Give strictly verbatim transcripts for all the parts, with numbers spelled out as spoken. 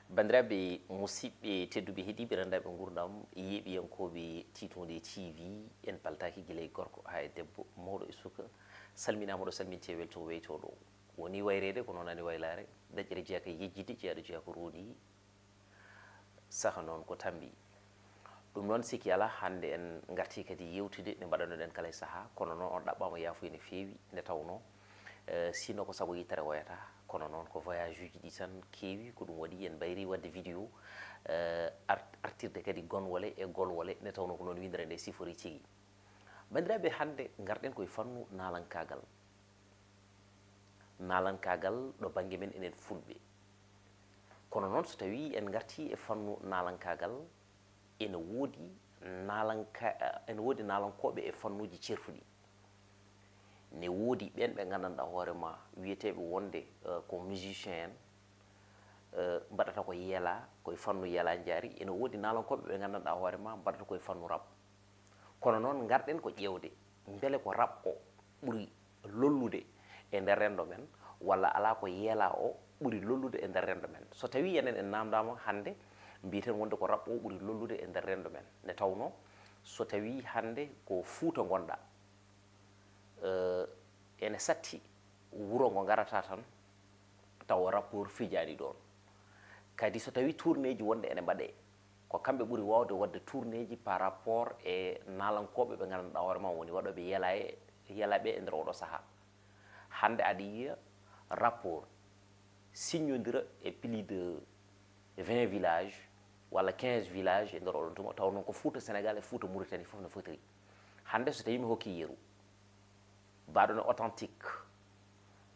Banndiraaɓe musidɓe tedduɓe, heɗiiɓe renndaaɓe nguurndam, yeeɓiyankooɓe Tiitunde T V, en paltaaki gila e gorko haa e debbo, mawɗo e suka, salminaama ɗo salmintee, weltoo weytoo ɗo. Woni wayreede ko noon ani waylaare, daƴƴere jeyaa ko yejjitde, jeyaaɗo jeyaa ko roondi, saha noon ko tambi. Ɗum noon, sikki alaa, hannde en ngartii kadi yeewtude nde mbaɗanno-ɗen kala e sahaa, kono noon on ɗaɓɓaama yaafuya no feewi, nde tawnoo, eh, sinno ko sago yittere woyata, kono noon ko voyage uji ɗi tan keewi, ko ɗum waɗi en mbayri waɗde vidéo, eh, art-, artirde kadi gonwole e golwole, nde tawnoo ko noon winndere nde sifori tigi. Banndiraaɓe, hannde ngarɗen ko e fannu naalankaagal. Naalankaagal ɗo bannge men enen Fulɓe. Kono noon, so tawii en ngartii e fannu naalankaagal, ene woodi naalanka-, ene woodi naalankooɓe e fannuuji ceertuɗi. Ne woodi ɓeen ɓe nganndanɗaa hoore maa wiyeteeɓe wonde, eh, ko musicien en, eh, mbaɗata ko yelaa, ko e fannu yelaa njaari. Ene woodi naalankooɓe ɓe nganndanɗaa hoore maa mbaɗata ko e fannu rap. Kono noon, ngarɗen ko ƴeewde mbele ko rap o ɓuri lollude e nder renndo men, walla alaa, ko yelaa o ɓuri lollude e nder renndo men. So tawii enen en naamndaama hannde, mbiiten wonde ko rap o ɓuri lollude e nder renndo men. Nde tawnoo, so tawii hannde ko Fuuta ngonɗaa, eh, ene satti wuro ngo ngarata tan, tawa rappeur fijaani ɗoon. Kadi so tawii tourneeji wonde ene mbaɗee, ko kamɓe ɓuri waawde waɗde tourneeji par rapport e naalankooɓe ɓe nganndanɗaa hoore maa woni waɗooɓe yelaa-, yelaaɓe e nder oɗo sahaa. Hannde aɗa yiya rappeur signondira e plus de vingt villages walla quinze villages e nder oɗon tuma, taw noon ko Fuuta Sénégal e Fuuta Mauritanie fof no fotiri. Hannde so tawii mi hokki yeru, mbaɗo ne authentique,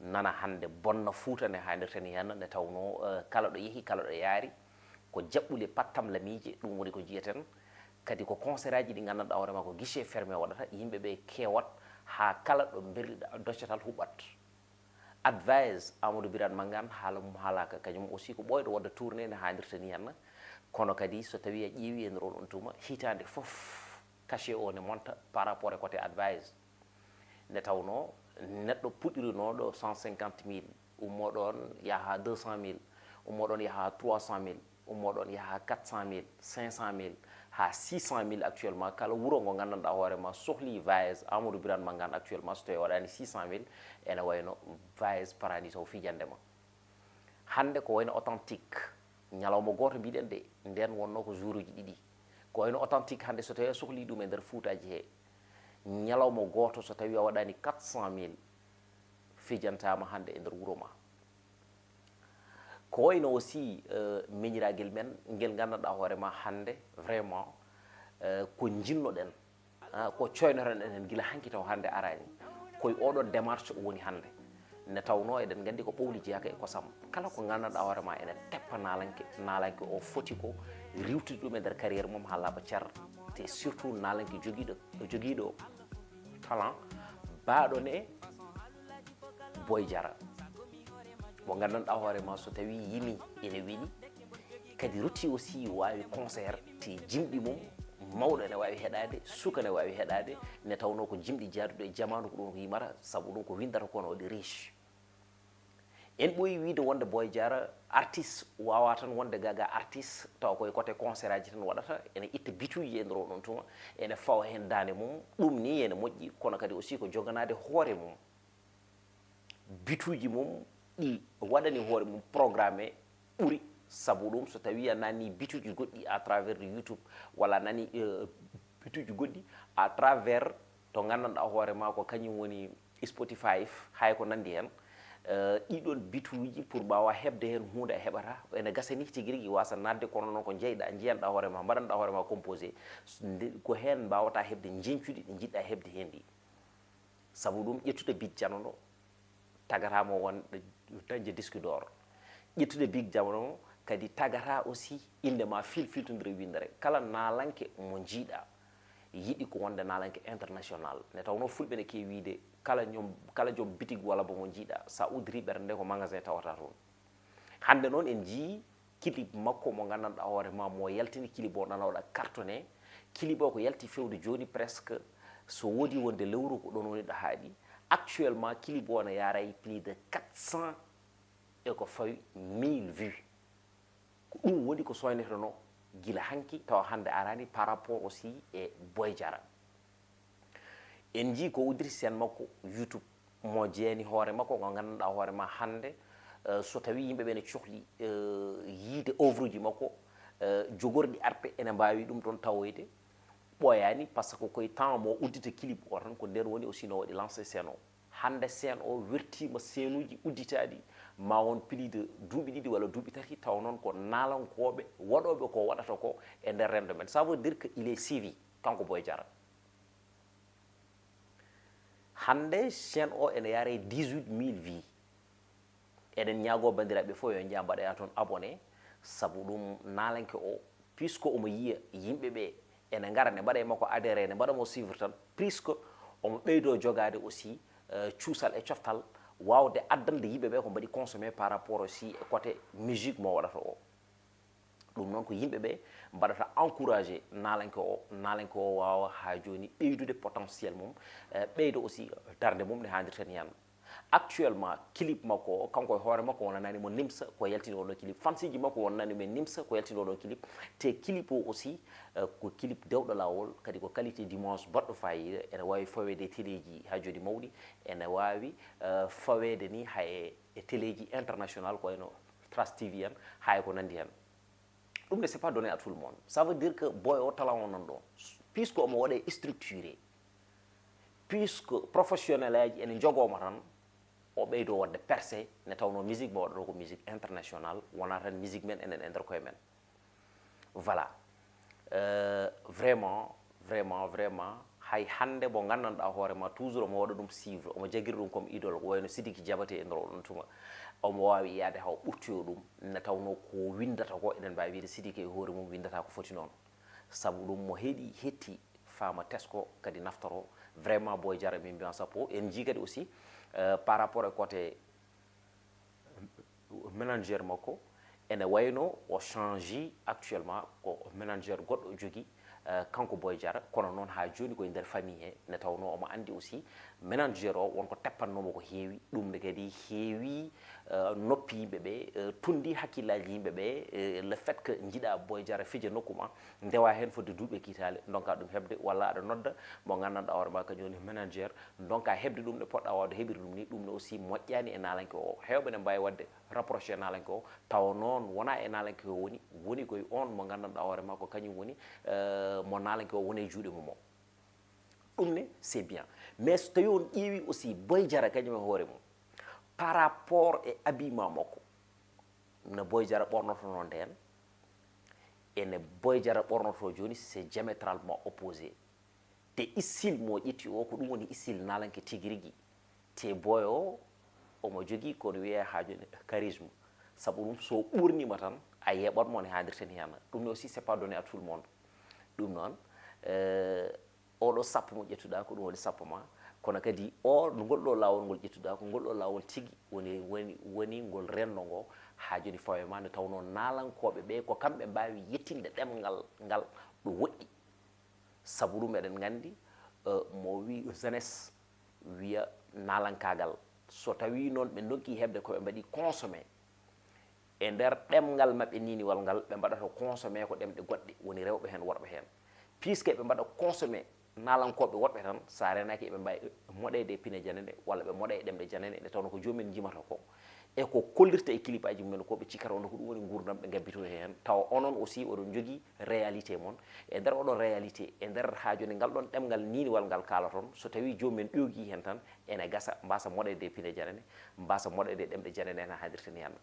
nana hannde bonna Fuuta ne haaynirta ni heen, nde tawnoo, eh, kala ɗo yehi, kala ɗo yaari, ko jaɓɓule pattam lamiije, ɗum woni ko njiyeten. Kadi ko concert aji ɗi nganndanɗaa hoore maa ko guichet fermé waɗata, yimɓe ɓe keewat haa kala ɗo mberliɗaa doccatal huɓɓat. Advice Amadou Birane Mangane, haala mum haalaaka, kañum aussi ko ɓooyɗo waɗde tournée ne haaynirta ni heen. Kono kadi so tawii a ƴeewii e nder oɗon tuma, hitaande fof cachet o ne monta par rapport e côté Advice. Nde tawnoo neɗɗo puɗɗirinooɗo cent cinquante mille, ummoo ɗoon yaha deux cent mille, ummoo ɗoon yaha trois cent mille, ummoo ɗoon yaha quatre cent mille, cinq cent mille, haa six cent mille actuellement. Kala wuro ngo nganndanɗaa hoore maa sohlii Vice Amadou Birane Mangane actuellement, so tawii waɗaani six cent mille, ene wayno Vice paraani taw fijande ma. Hannde ko wayno authentique, ñalawma gooto mbiɗen de, ndeen wonnoo ko jour uji ɗiɗi. Ko wayno authentique hannde so tawii a sohlii ɗum e nder Fuutaaji he, ñalawma gooto so tawii a waɗaani quatre cent mille, fijantaama hannde e nder wuro ma. Ko wayno aussi, eh, miñiraagel men ngel nganndanɗaa hoore ma hannde, vraiment, eh, ko njinnoɗen, ah, ko coynotoɗen en gila hanki taw hannde araani. Ko e oɗon démarche o woni hannde. Nde tawnoo eɗen nganndi ko ɓowli jeyaaka e kosam. Kala ko nganndanɗaa hoore ma ene teppa naalanke, naalanke o foti ko riiwtude ɗum e nder carrière mum haa laaɓa cer. Te surtout naalanke jogiiɗo, jogiiɗo talent, baaɗo ne Boy Jara. Mo nganndanɗaa hoore ma so tawii yimi ene weli, kadi rutti aussi waawi concert, te jimɗi mum mawɗo ene waawi heɗaade, suka ene waawi heɗaade, nde tawnoo ko jimɗi jaaduɗo e jamaanu ko ɗum ko yimata, sabu ɗum ko winndata ko no waɗi riche. En ɓooyi wiide wonde Boy Jara artiste waawaa tan wonde gaga artiste, tawa koye côté concert aji tan waɗata, ene itta bituuji e nder oɗon tuma, ene fawa heen daande mum, ɗum ni ene moƴƴi, kono kadi aussi ko joganaade hoore mum. Bituuji mum ɗi waɗani hoore mum programme ɓuri, sabu ɗum so tawii a nani bituuji goɗɗi à travers de YouTube, walla a nani, eh, bituuji goɗɗi à travers to nganndanɗaa hoore ma ko kañum woni Spotify, hay ko nanndi heen. Eh, ɗiɗon bituuji pour mbaawa heɓde heen huunde a heɓata, ene gasa ni tigi rigi waasa naatde, kono noon ko njeyɗaa, njiyanɗaa hoore ma, mbaɗanɗaa hoore ma composé, nde, ko heen mbaawata heɓde njeñcuɗi ɗi njiɗɗaa heɓde heen ɗi. Sabu ɗum, ƴettude big jamano tagata mo won dañde disque d'or. Ƴettude big jamano kadi tagata aussi innde ma filfiltondire winndere. Kala naalanke mo njiiɗa yiɗi ko wonde naalanke international. Nde tawnoo fulɓe ne keewi wiide kala ñoom, kala joom bitig walla bo mo njiiɗa, sa uddiri ɓernde nde ko magasin tawata toon. Hannde noon en njii clip makko mo nganndanɗaa hoore ma mo yaltini, clip o nana waɗa cartonné. Clip o ko yalti fewde jooni presque so woodi wonde lewru ko ɗoon woni ɗo haaɗi. Actuellement clip o ne yaara e plus de quatre cent e ko fawi mille vues. Ko Ɗum woni ko soyneteno gila hanki tawa hannde arani par rapport aussi e Boy Jara. En njii ko udditi seen makko YouTube, mo jeeni hoore makko, ngo nganndanɗaa hoore ma hannde, eh, so tawii yimɓe ɓe ne cohli, eh, yiide œuvre ji makko, eh, jogorɗi arte ene mbaawi ɗum ɗon tawoyde, ɓooyaani, par ce que koye temps mo uddita clip o tan, ko nder woni aussi no waɗi lancé scène o. Hannde scène o wertiima scène uji udditaaɗi, ma won plus de duuɓi ɗiɗi walla duuɓi tati, tawa noon ko naalankooɓe waɗooɓe ko waɗata ko e nder renndo men. Ça veut dire que il est suivi, kanko Boy Jara. Hannde chaîne o ene yaara e dix-huit mille vues. Eɗen ñaagoo banndiraaɓe fof yo njaha mbaɗoya toon abonné, sabu ɗum naalanke o, puisque omo yiya yimɓe ɓe ene ngara ne mbaɗa e makko adhéré, ne mbaɗa mo suivre tan, puisque omo ɓeydoo jogaade aussi, euh, cuusal e coftal, waawde addande yimɓe ɓe ko mbaɗi consommé par rapport aussi e côté musique mo waɗata o. Ɗum noon ko yimɓe ɓe mbaɗata encouragé naalanke o, naalanke o waawa haa jooni ɓeydude potentiel mum, eh, ɓeyda aussi darnde mum nde haanirta ni hannde. Actuellement, clip makko o, kanko e hoore makko wonanaani mo nimsa ko yaltini oɗo clip. Fansiji makko wonanaani men nimsa ko yaltini oɗo clip. Te clip o aussi, eh, ko clip dewɗo laawol, kadi ko qualité d'image baɗɗo faayiida, ene waawi faweede e teleeji haa jooni mawɗi, ene waawi, eh, faweede ni hay e teleeji international ko wayno Trace T V en, hay ko nanndi heen. Ɗum ne, c'est pas donné à tout le monde. Ça veut dire que boy o talent o nan ɗo, puisque omo waɗe structuré, puisque professionnel aji ene njogomo tan, o ɓeydo waɗde percé, ne tawno musique mo waɗata ko musique international, wona tan musique men enen e nder koye men. Voilà. Euh, vraiment, vraiment, vraiment, hay hannde mo nganndanɗaa hoore ma toujours omo waɗa ɗum suivre, omo jagira ɗum comme idole, ko wayno Sidiki Diabaté e nder oɗon tuma. Omo waawi yaade haw ɓurtoyo ɗum, ne tawno ko winndata ko, eɗen mbaawi wiide Sidiki e hoore mum winndata ko foti noon. Sabu ɗum mo heɗi, hetti, faama, tesko, kadi naftoro. Vraiment, Boy Jara, min mbiyan sappo. En njii kadi aussi, euh, par rapport e côté manager makko, ene wayno o change actuellement, ko manager goɗɗo o jogi, eh, kanko Boy Jara, kono noon haa jooni ko e nder famille he, nde tawno omo anndi aussi manager o wonko teppannoomo ko heewi, ɗum ne kadi heewi, eh, noppi yimɓe ɓe, eh, tunndi hakkillaaji yimɓe ɓe, eh, le fait que njiɗa Boy Jara fija nokku ma, ndewa heen fodde duuɓi e kiitaale, ndonka ɗum heɓde, walla aɗa nodda mo nganndanɗaa hoore ma kañum woni manager, ndonka heɓde ɗum nde poɗɗa waawde heɓir ɗum ni, ɗum ne aussi moƴƴaani e naalanke o. Heewɓe ne mbaawi waɗde rapproché e naalanke o, tawa noon wona e naalanke o woni, woni koye on mo nganndanɗaa hoore ma ko kañum woni, eh, mo naalanke o woni e juuɗe mum o. Ɗum ne, c'est bien. Mais so tawi on ƴeewi aussi Boy Jara kañum e hoore mum, par rapport e habillement makko, no Boy Jara ɓornotono ndeen, ene Boy Jara ɓornoto jooni, c'est diamétralement opposé. Te style mo ƴetti o, ko ɗum woni style naalanke tigi rigi. Te Boy o, omo jogii ko no wiyee haa jooni charisme. Sabu ɗum, so ɓurnima tan, a yeɓat mo ne haanirta ni heen. Ɗum ne aussi, c'est pas donné à tout le monde. Ɗum noon, eh, oɗo sappo mo ƴettuɗaa, ko ɗum woni sappo ma. Kono kadi o, ngol ɗo laawol ngol ƴettuɗaa, ko ngol ɗo laawol tigi woni, woni, woni ngol renndo ngo, haa jooni fawe ma, nde tawnoo naalankooɓe ɓe, ko kamɓe mbaawi yettinde ɗemngal ngal ɗo woɗɗi. Sabu ɗum, eɗen nganndi, eh, mo wi jeunesse, wiya naalankaagal. So tawii noon ɓe ndonki heɓde ko ɓe mbaɗi consommé e nder ɗemngal maɓɓe niniwal ngal, ɓe mbaɗata consommé ko ɗemɗe goɗɗe, woni rewɓe heen, worɓe heen. Puisque ɓe mbaɗa consommé naalankooɓe woɗɓe tan, so a reenaaki eɓe mbaawi moɗeede e pine janane, walla ɓe moɗa e ɗemɗe janane, nde tawnoo ko joomum en njimata ko. E ko kollirta e clip aji mumen ko ɓe cikkata wonde ko ɗum woni nguurndam, ɓe ngabbito heen. Tawa onon aussi oɗon njogii réalité mon. E nder oɗon réalité, e nder haa jooni ngal ɗon ɗemngal niniwal ngal kaalaton, so tawii joomum en ƴoogii heen tan, ene gasa, mbasa moɗeede e pine janane, mbasa moɗeede e ɗemɗe janane, ene haadirta ni hannde.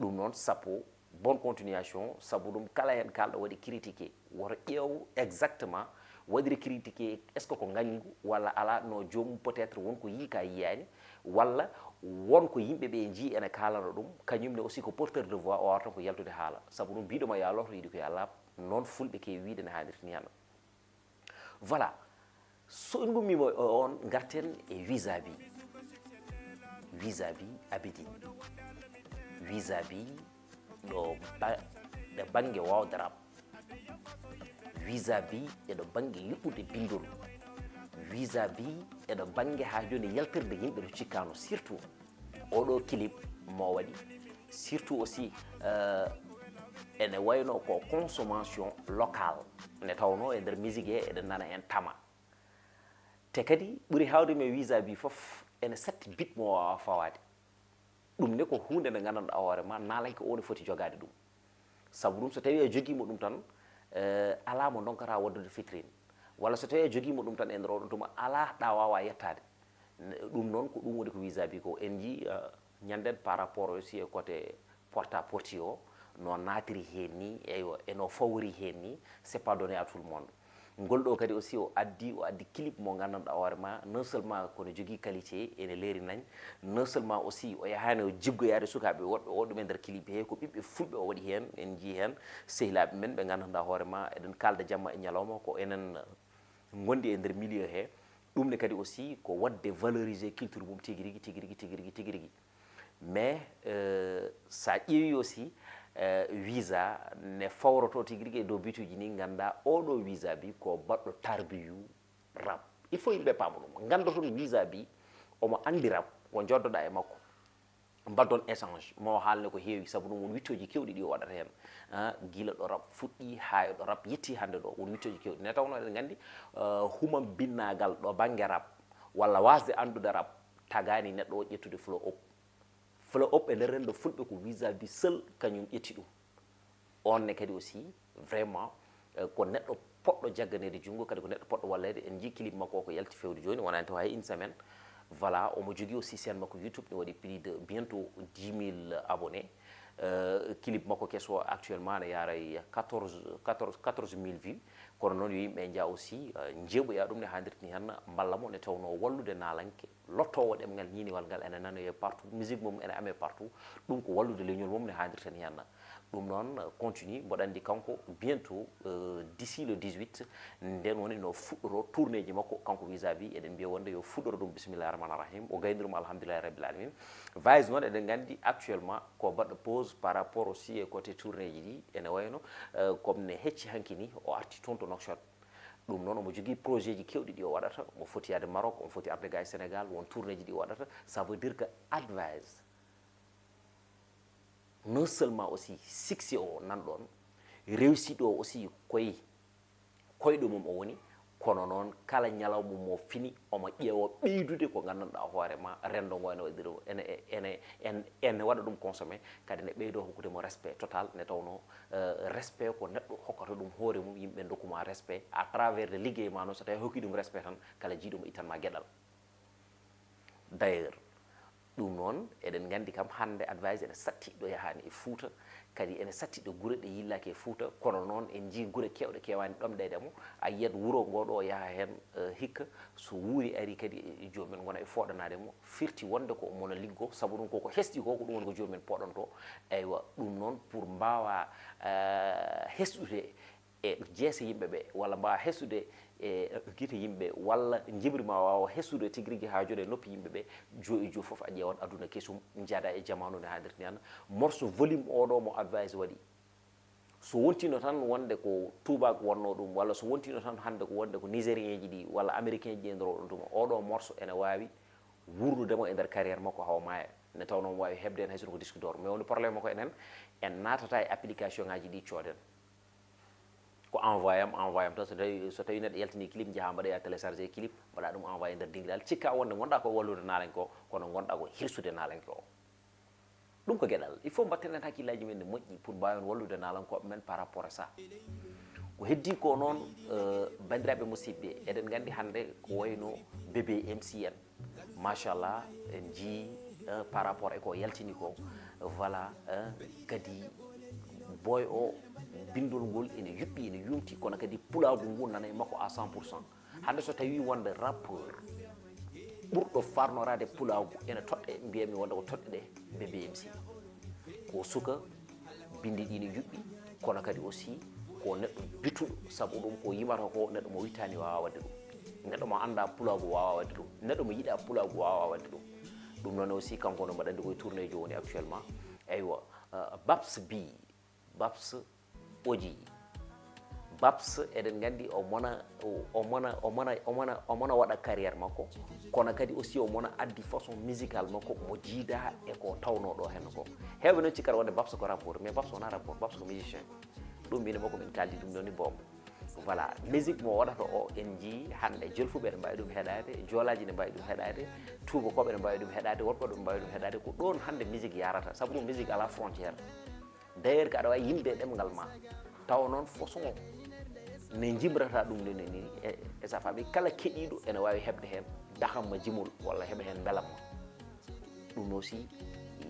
Ɗum noon, sappo, bonne continuation, sabu ɗum kala heen kaalɗo waɗi critiqué, woto ƴeew exactement waɗiri critiqué, est-ce que ko ngañgu walla alaa, no joomum peut-être won ko yii ka yiyaani, walla won ko yimɓe ɓe njii ene kaalano ɗum, kañum ne aussi ko porteur de voix, o waawata ko yaltude haala, sabu ɗum biɗoma ya looto yiɗi ko ya laaɓ, noon fulɓe keewi wiide ne haanirta ni hannde. Voilà, so en ngummiima e on, ngarten e Wizabi. Wizabi Abidin. Wizabi ɗo ba-, ɗo bannge waawde rap. Wizabi e ɗo bannge yuɓɓude binndol. Wizabi e ɗo bannge haa jooni yaltirde yimɓe to cikkaano, surtout oɗo clip mo waɗi, surtout aussi, euh, Ene wayno ko consommation locale, nde tawnoo e nder musique he eɗen nana heen tama. Te kadi ɓuri heewde mi e Wiza B fof ene satti beat mo waawaa fawaade. Ɗum ne ko huunde nde nganndanɗaa hoore ma naalanke o ne foti jogaade ɗum. Sabu ɗum so tawii a jogiima ɗum tan, eh, alaa mo ndonkataa waɗdude featuring. Walla so tawii a jogiima ɗum tan e nder oɗon tuma alaa ɗo a waawaa yettaade. Ne-, ɗum noon ko ɗum woni ko Wiza B ko. En njii, eh, ñannden par rapport aussi e côté porte à porte o, no naatiri heen ni, eywa, e no fawori heen ni, c'est pas donné à tout le monde. Ngol ɗo kadi aussi o addi, o addi clip mo nganndanɗaa hoore ma, non seulement kono jogii qualité, ene leeri nañ, non seulement aussi o yahaani o jiggoyaade sukaaɓe woɗɓe o ɗum e nder clip he, ko ɓiɓɓe fulɓe o waɗi heen, en njii heen sehilaaɓe men ɓe nganndanɗaa hoore ma, eɗen kaalda jamma e ñalawma, ko enen ngondi e nder milieu he. Ɗum ne kadi aussi ko waɗde valoriser culture mum tigi rigi, tigi rigi, tigi rigi, tigi rigi. Mais, euh, so a ƴeewi aussi, euh, Wiza ne fawroto tigi rigi e dow bituuji ni, ngannda oɗo Wiza B ko baɗɗo tarbiyu rap. Il faut yimɓe paama ɗum. Ngannda toon Wiza B omo anndi rap, ko njoddoɗaa e makko. Mbaɗdon échange, mo haalne ko heewi, sabu ɗum won wittooji keewɗi ɗi o waɗata heen. Ah, gila ɗo rap fuɗɗi, haa e ɗo rap yetti hannde ɗo, won wittooji keewɗi. Ne tawnoo eɗen nganndi, ah, humam binnaagal ɗo bannge rap, walla waasde anndude rap, tagaani neɗɗo o ƴettude flow up. Flow up e nder renndo fulɓe ko Wiza B seul kañum ƴetti ɗum. On ne kadi aussi, vraiment, eh, ko neɗɗo poɗɗo jagganeede junngo, kadi ko neɗɗo poɗɗo walleede. En njii clip makko o ko yalti feewde jooni, wonani taw hay une semaine. Voilà, omo jogii aussi chaîne makko YouTube, ne waɗi plus de bientôt dix mille abonnés. Eh, clip makko keso o actuellement ne yaara e quatorze, quatorze, quatorze mille vues. Kono noon yo yimɓe njaa aussi, eh, njeeɓoya ɗum ne haadirta ni heen, mballa mo ne tawnoo wallude naalanke lottoowo ɗemngal ñiiniwal ngal ene nanoyee partout, musique mum ene amee partout. Ɗum ko wallude leñol mum ne haadirta ni heen. Ɗum noon, continue, mboɗo anndi kanko bientôt, euh, d'ici le dix-huit, nden woni no fuɗɗoro tournéeji makko, kanko Wiza B, eɗen mbiya wonde yo fuɗɗoro ɗum, bismillahi rahmani rahim, o gaynira ɗum, alhamdulillahi rabbil alamin. Vibes noon, eɗen nganndi actuellement ko baɗɗo pause par rapport aussi e côté tournéeji ɗi, ene wayno, euh, comme ne hecci hanki ni, o arti toon to Nouakchott. Ɗum noon, omo jogii projet ji keewɗi ɗi o waɗata, omo foti yaade Maroc, omo foti arde ga e Sénégal, won tournéeji ɗi o waɗata, ça veut dire que Advice, non seulement aussi succès o nan ɗoon, réussite o aussi koye koyɗe mum o woni, kono noon kala ñalawma mo fini omo ƴeewa ɓeydude ko nganndanɗaa hoore ma renndo ngo ene waɗi ɗum, ene, ene, ene, ene waɗa ɗum consommé, kadi ne ɓeydoo hokkude mo respect total, nde tawnoo, eh, respect ko neɗɗo hokkata ɗum hoore mum, yimɓe ndokku ma respect à travers de liggey ma noon, so tawi a hokki ɗum respect tan, kala jiiɗo mo ittan ma geɗal. D'ailleurs, ɗum noon, eɗen nganndi kam hannde Advice ene satti ɗo yahaani e Fuuta, kadi ene satti ɗo gure ɗe yillaaki e Fuuta, kono noon en njii gure keewɗe keewaani ɗomɗeede mo. A yiyat wuro ngo ɗo yaha heen, eh, hikka, so wuuri ari kadi e joomum en ngona e fooɗanaade mo, firti wonde ko mo na liggo, sabu ɗum koko hesɗi ko, ko ɗum woni ko joomum en pooɗonto. Eywa, ɗum noon pour mbaawa, eh, hesɗude e jeese yimɓe ɓe, walla mbaawa hesɗude e gite yimɓe, walla njibri ma waawa hesɗude tigi rigi haa jooɗa e noppi yimɓe ɓe, joo e joo fof a ƴeewat aduna kesum, njaada e jamaanu ne haadirta ni hannde. Morceau volume o ɗo mo Advice waɗi, so wontino tan wonde ko tuubaak wonno ɗum, walla so wontino tan hannde ko wonde ko nigérien ji ɗi, walla américain ji ɗi e nder oɗon tuma, oɗo morceau ene waawi wuurnude mo e nder carrière makko haa o maaya. Nde tawnoo omo waawi heɓde heen hay sinno ko disque d'or. Mais woni problème makko enen, en naatata e application ngaji ɗi cooden. Ko envoyé am, envoyé am tan. So tawi, so tawi neɗɗo yaltini clip, njaha mbaɗoya téléchargé clip, mbaɗa ɗum envoyé nder dingiral. Cikka wonde ngonɗa ko wallude naalanke o, kono ngonɗa ko hirsude naalanke o. Ɗum ko geɗal. Il faut mbatten en hakkillaaji men ne moƴƴi pour mbaawen wallude naalankooɓe men par rapport à ça. Ko heddii ko noon, eh, banndiraaɓe musidɓe, eɗen nganndi hannde ko wayno Bébé M C en. Machallah, en njii, eh, par rapport e ko yaltini ko. Voilà, eh, kadi boy o, binndol ngol ene yuɓɓi, ene yuumti, kono kadi pulaagu ngu nana e makko à cent pour cent. Hannde so tawii wonde rappeur ɓurɗo farnoraade pulaagu ene toɗɗe, mbiyatmi wonde ko toɗɗe ɗe Bébé M C. Ko suka, binndi ɗi ne yuɓɓi, kono kadi aussi ko neɗɗo bituɗo, sabu ɗum ko yimata ko neɗɗo mo wittaani waawaa waɗde ɗum. Neɗɗo mo anndaa pulaagu waawaa waɗde ɗum. Neɗɗo mo yiɗaa pulaagu waawaa waɗde ɗum. Ɗum noon aussi kanko no mbaɗa anndi koye tournée ji o woni actuellement. Eywa, uh, Babs B, Babs Oji. Babs, eɗen nganndi o mona, o mona, o mona, o mona, o mona waɗa carrière makko, kono kadi aussi o mona addi façon musical makko mo jiida e ko tawno ɗo henno ko. Heewɓe noon cikkata wonde Babs ko rappeur, mais Babs wona rappeur, Babs ko musicien. Ɗum min e makko min kaldi ɗum ɗo ni boom. Voilà, musique mo waɗata o, en njii hannde jolfuɓe ene mbaawi ɗum heɗaade, joolaaji ene mbaawi ɗum heɗaade, tuubakooɓe ene mbaawi ɗum heɗaade, worɓe ɗum mbaawi ɗum heɗaade, ko ɗoon hannde musique yarata, sabu ɗum musique alaa frontière. D'ailleurs, ko aɗa waawi yimde e ɗemngal ma, tawa noon façon ne njimrata ɗum nde ni, e, e sa faami kala keɗiiɗo ene waawi heɓde heen dahamma jimol walla heɓa heen mbelamma. Ɗum aussi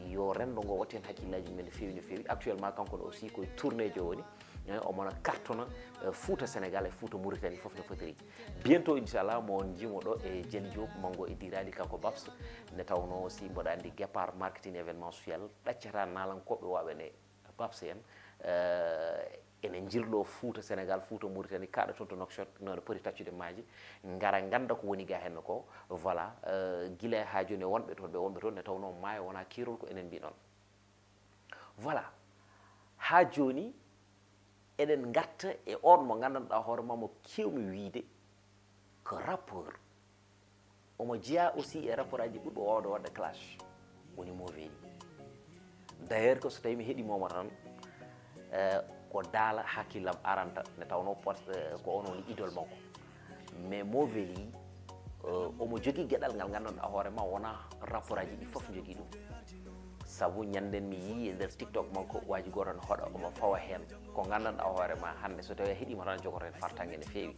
yo renndo ngo waɗ heen hakkillaaji mum en no feewi, no feewi. Actuellement, kanko ne aussi ko e tournée jo woni, eh, omo na cartona, eh, Fuuta Sénégal e Fuuta Mauritanie fof no fotiri. Bientôt, inchallah, mo on njimo ɗo e Jeli Diop, Mango e Dirali, kanko Babs, nde tawnoo aussi mboɗo anndi Guépard Marketing Événementiel, ɗaccata naalankooɓe waaɓe ne Babs en, eh, ene njirloo Fuuta Sénégal, Fuuta Mauritanie, kaaɗa toon to Nouakchott, no poti taccude maaje, ngara ngannda ko woni ga heen ko. Voilà, eh, gila haa jooni e wonɓe toon, ɓe wonɓe toon, nde tawnoo maayo wonaa kiirol ko enen mbiy noon. Voilà, haa jooni eɗen ngarta e oon mo nganndanɗaa hoore ma mo keewmi wiyde ko rappeur. Omo jeyaa aussi e rappeur aji ɓurɓe waawde waɗde clash, woni Movelli. D'ailleurs, ko so tawii mi heɗii mo tan, eh, ko daala hakkillam aranta, nde tawnoo pot-, eh, ko oon woni idole makko. Mais Movelli, eh, omo jogii geɗal ngal nganndanɗaa hoore ma wonaa rappeur aji ɗi fof njogii ɗum. Sabu ñannden mi yii e nder TikTok makko, waaji gooto ne hoɗa, omo fawa heen. Ko nganndanɗaa hoore ma hannde, so tawii a heɗii mo tan, a jogoto heen fartaŋŋe no feewi.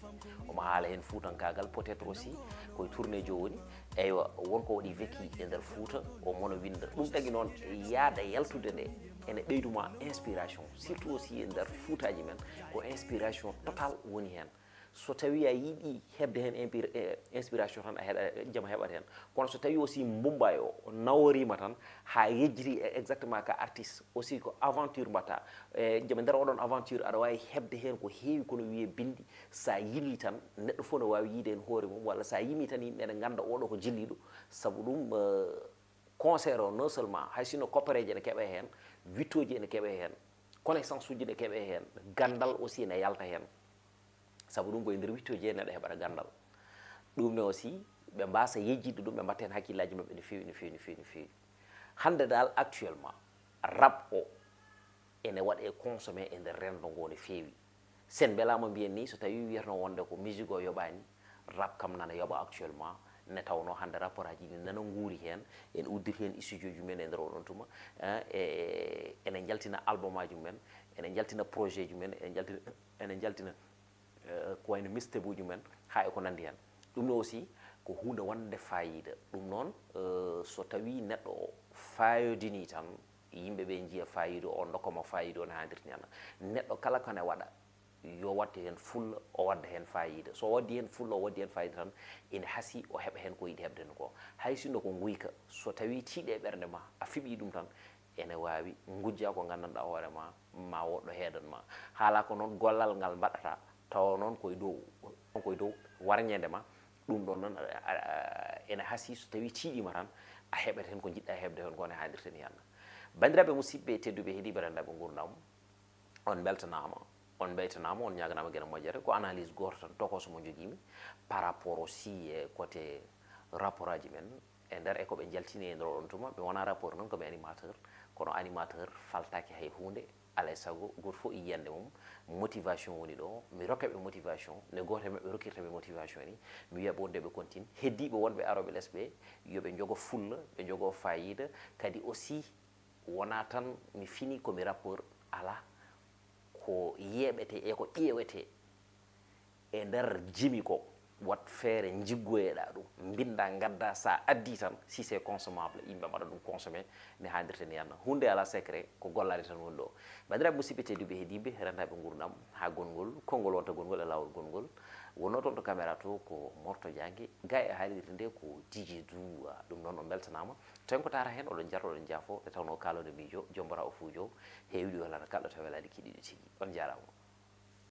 Omo haala heen fuutankaagal, peut-être aussi ko e tournée jo woni. Eywa, won ko waɗi vécu e nder Fuuta, o mono winnda. Ɗum tagi noon, yaada yaltude nde ene ɓeydu ma inspiration, surtout aussi e nder Fuutaaji men, ko inspiration total woni heen. So tawii a yiɗi heɓde heen impir-, eh, inspiration tan, a heɗa, jam a heɓat heen. Kono so tawii aussi mbumbaayo o naworiima tan, haa yejjiti e exactement ka artiste, aussi ko aventure mbaɗta. E jam, e nder oɗon aventure, aɗa waawi heɓde heen ko heewi, kono wiyee binndi, so a yimii tan, neɗɗo fof no waawi yiyde heen hoore mum, walla so a yimii tan, yimɓe ene ngannda oɗo ko jilliiɗo. Sabu ɗum, eh, concert o, non seulement hay sinno koppareeje ene keɓee heen, wittooji ene keɓee heen, connaissance uji ene keɓee heen, ganndal aussi ene yalta heen. Sabu ɗum ko e nder wittooji he neɗɗo heɓata ganndal. Ɗum ne aussi, ɓe mbaasa yejjitde ɗum, ɓe mbatta heen hakkillaaji maɓɓe no feewi, no feewi, no feewi, no feewi. Hannde dal, actuellement, rap o ene waɗee consommé e nder renndo ngo no feewi. Sen mbelaama mbiyen ni, so tawii wiyatnoo wonde ko musique o yoɓaani, rap kam nana yoɓa actuellement, nde tawnoo hannde rappeur aji ɗi nana nguuri heen, ene udditi heen studio ji men e nder oɗon tuma, eh, e, ene njaltina album aji mumen, ene njaltina projet ji men, ene njaltina, ene njaltina, eh, ko wayno mixtape uji men, haa e ko nanndi heen. Ɗum ɗo aussi ko huunde wonde faayiida. Ɗum noon, eh, so tawii neɗɗo o faayodinii tan, yimɓe ɓe njiya faayiida o, ndokka mo faayiida o no haandirta ni. Neɗɗo kala ko ne waɗa, yo waɗ heen fulla, o wadda heen faayiida. So o waɗii heen fulla, o waɗii heen faayiida tan, ene hasii o heɓa heen ko yiɗi heɓde heen ko. Hay sinno ko nguyka, so tawii tiiɗi e ɓernde ma, a fiɓii ɗum tan, ene waawi ngujja ko nganndanɗaa hoore ma, ma woɗɗo heedan ma. Haala ko noon gollal ngal mbaɗata, tawa noon ko e dow, ko e dow warñeende ma, ɗum ɗoon noon, a, a, a, ene hasii so tawii tiiɗiima tan, a heɓat heen ko njiɗɗaa heɓde heen ko ne haanirta ni hannde. Banndiraaɓe musidɓe tedduɓe heɗiiɓe renndaɓe nguurndam, on mbeltanaama, on mbeytanaama, on ñaaganaama geno moƴƴere. Ko analyse gooto tan, tokooso mo njogiimi par rapport aussi e côté rapport aji men e nder e ko ɓe njaltini e nder oɗon tuma. Mi wonaa rappeur noon, ko mi animateur, kono animateur faltaaki hay huunde. Alaa e sago, gooto fof e yiyannde mum, motivation woni ɗo. Mi rokka ɓe motivation, nde gooto e maɓɓe rokkirta mi motivation ni. Mi wiya ɓe wonde ɓe continue. Heddiiɓe wonɓe arooɓe les ɓe, yo ɓe njogo fulla, ɓe njogo faayiida. Kadi aussi, wonaa tan mi fini ko mi rappeur, alaa. Ko yeeɓetee e ko ƴeewetee e nder jimi ko, waɗ feere njiggoyeɗaa ɗum, mbinndaa, ngaddaa, so a addii tan, si c'est consommable, yimɓe mbaɗa ɗum consommé, ne haandirta ni hannde. Huunde alaa secret, ko gollaade tan woni ɗo. Banndiraaɓe musidɓe tedduɓe heɗiiɓe, renndaaɓe nguurndam, haa gongol, konngol wonta gongol e laawol gongol. Wonnoo toon to caméra to ko Morto Diangue, ga e haalirde nde ko D J Dua. Ɗum noon, on mbeltanaama. Tawi ko tawata heen, oɗon njarta, oɗon njaafo, nde tawnoo kaalooɗo miijo, jombora o fuujo, heewi ɗum welata kala ɗo tawi welaani kiɗiiɗo tigi. On njaaraama.